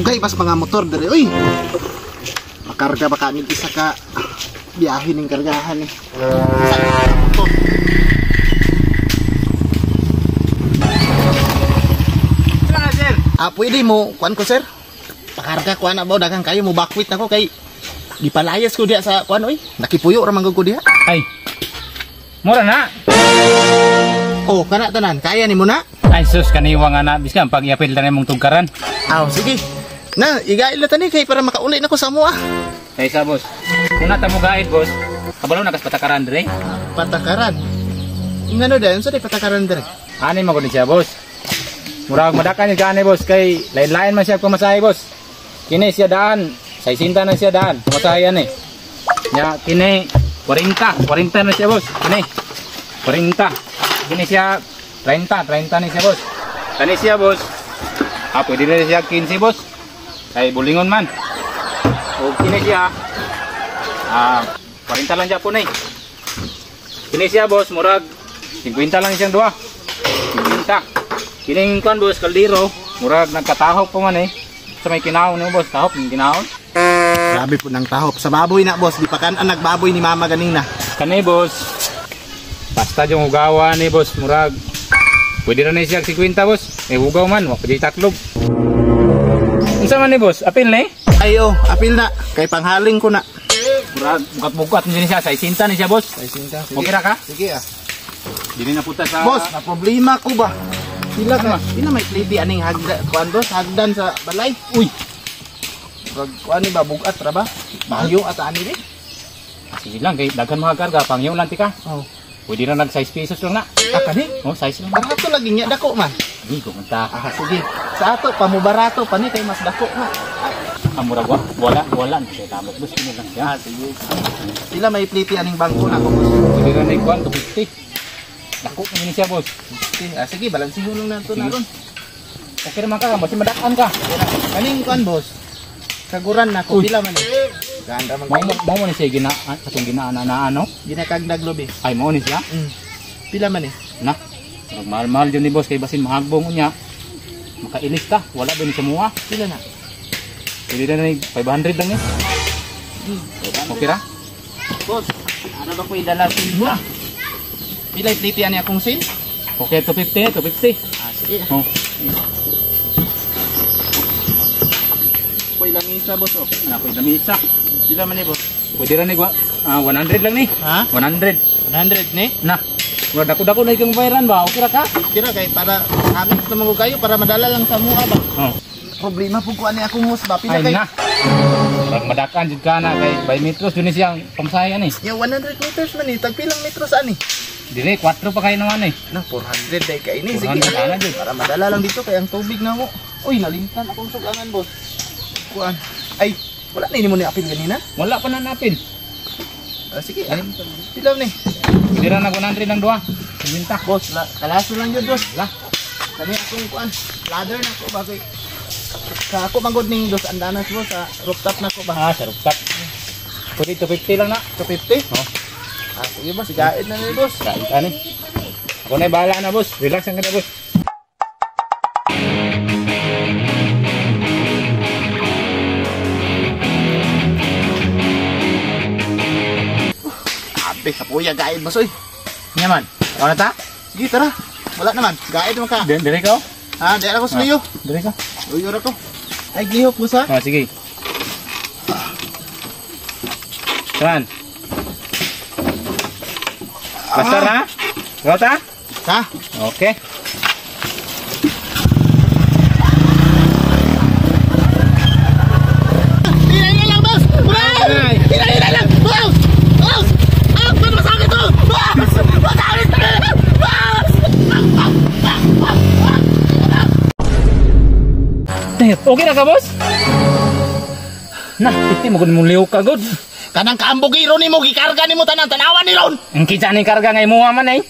Dugay pas mga motor dere oy. Makarga ba kami isa ka biyahe ning kargahan eh. Motor. Sir. Ah, pwede mo kuan ko sir. Pakarga kuan na ba daghang kayo mo bakwit nako kay gipalayas ko diha sa kuan oy. Nakipuyo ra man gud ko diha. Ay. Mura na. Oh, kana tanan kaya nimo na. Ay sus kaniwa nga na biskan pag iapil ta nimong tugkaran. Aw, sige. Na, igail na tani kay para makauli na ko sa mo ah. Kaysa boss. Kung nata mo gaid boss, kabalo na kas patakaran dire. Patakaran. Ngano dayon sa di patakaran dire? Ani man gud siya boss. Murag madakan ni gani boss kay lain-lain man siya pamasahe boss. Kini siya daan, 60 na siya daan, pamasahe ani. Nya kini 40, 40 na siya boss. Kini 40. Kini siya 30, 30 ni siya boss. Kani siya boss. Ah, pwede na siya 15 boss. Kay bulingon man. O kini siya. Ah, 40 lang siya po na eh. Kini siya boss, murag 50 lang siyang duha. 50. Kining kuan boss, kaldero, murag nagkatahop pa man eh. Sa may kinahon nimo boss, tahop ng kinahon. Grabe po ng tahop. Sa baboy na boss, di pa kan ang nagbaboy ni mama ganina. Kani boss. Basta yung hugawan ni boss, murag pwede ra ni siya 50 boss. Eh hugaw man, wa pwede taklob. Unsa man ni boss? Apil ni? Ay oh, apil na kay panghaling ko na. Murag bukat-bukat ni siya, 60 ni siya boss. 60. Sige. Okay ra ka? Sige ah. Dili na puta sa boss, na problema ko ba? Pila ka? Pila may plate aning hagdan kuan boss, hagdan sa balay. Uy. Murag kuan ni ba bugat ra ba? Bayo ata ani di. Sige lang kay daghan mga karga, pangyaw lang tika. Oh. Pwede na nag 6 pesos lang na. Ah, kani? Oh, size lang. Barato lagi nya dako man. Hindi ko manta. Ah, sige. Sa ato pamubarato pa ni kay mas dako na. Ah, murag wala wala na siya tamot boss kini lang siya. Ah, sige. Pila may plate aning bangko na ako boss. Pwede na ni kuan 250. Dako ni siya boss. Sige, ah, sige balansihon lang nato na ron. Okay naman ka, basta madakan ka. Kaning kuan boss. Kaguran na ko pila man eh. Ganda man. Mao ni siya gina atong ginaana na ano? Ginakagdag lobi. Ay mao ni siya. Pila man eh. Na. Mahal-mahal jud ni boss kay basin mahagbong unya. Makailis ta, wala ba ni sa mua? Pila na? Pwede na ni 500 lang eh. Okay ra? Boss, ano ba ko idala sin mo? Pila plate ani akong sin? Okay, 250, 250. Ah, sige. Oh. Koy lamisa boss oh. Ana koy lamisa. Pila man ni boss? Pwede ra ni 100 lang ni. Ha? 100. 100 ni? Na. Mura dako-dako na ikang bayaran ba? Okay ra ka? Kira kay para hamit naman ko kayo para madala lang sa mua ba. Oh. Problema pud ko ani akong host ba? Pila ay kay na. Murag madakan jud ka na kay by metros jud ni siyang pamasahe ani. Ya 100 meters man ni, tag pilang metros ani? Dire 4 pa kayo naman eh. Na 400 day kay ini. Sige. 400 ana jud. Para madala lang dito kay ang tubig na mo. Uy, nalimtan akong sugangan boss. Kuan. Ay, wala na nimo ni apil ganina? Wala pa na napil. Ah, sige. Pila ni? Pwede ra nag 100 lang duha. 50. Boss, la, kalaso lang yun boss. La. Kani akong kuan, ladder na ko ba kay sa ako manggod ning dos andanas boss sa rooftop na ko ba. Ah, sa rooftop. Pwede 250 lang na. 250? Oh. Ah, sige boss, gaid na ni boss. Kain ka ni. Ako na bahala na boss. Relax ang ka na boss. Abe, kapuya gaid boss oy. Nya man. Ako na ta? Sige, tara. Wala naman. Gaid man ka. Dire ka? Ha, dire ako sa luyo. Dire ka. Luyo ra ko. Ay, gihok boss ha. Ah, sige. Saan? Basta na? Basta? Ha? Okay. Hinay lang boss! Hinay lang! Boss! Boss! Ah, masakit to! Boss! Masakit to! Boss! Okay na ka, boss? Na, piti mo kung mong lihok ka, god. Kanang kaambugiro nimo, gikarga nimo tanan, tanawan ni ron! Ang kita ni karga nga imuha man eh.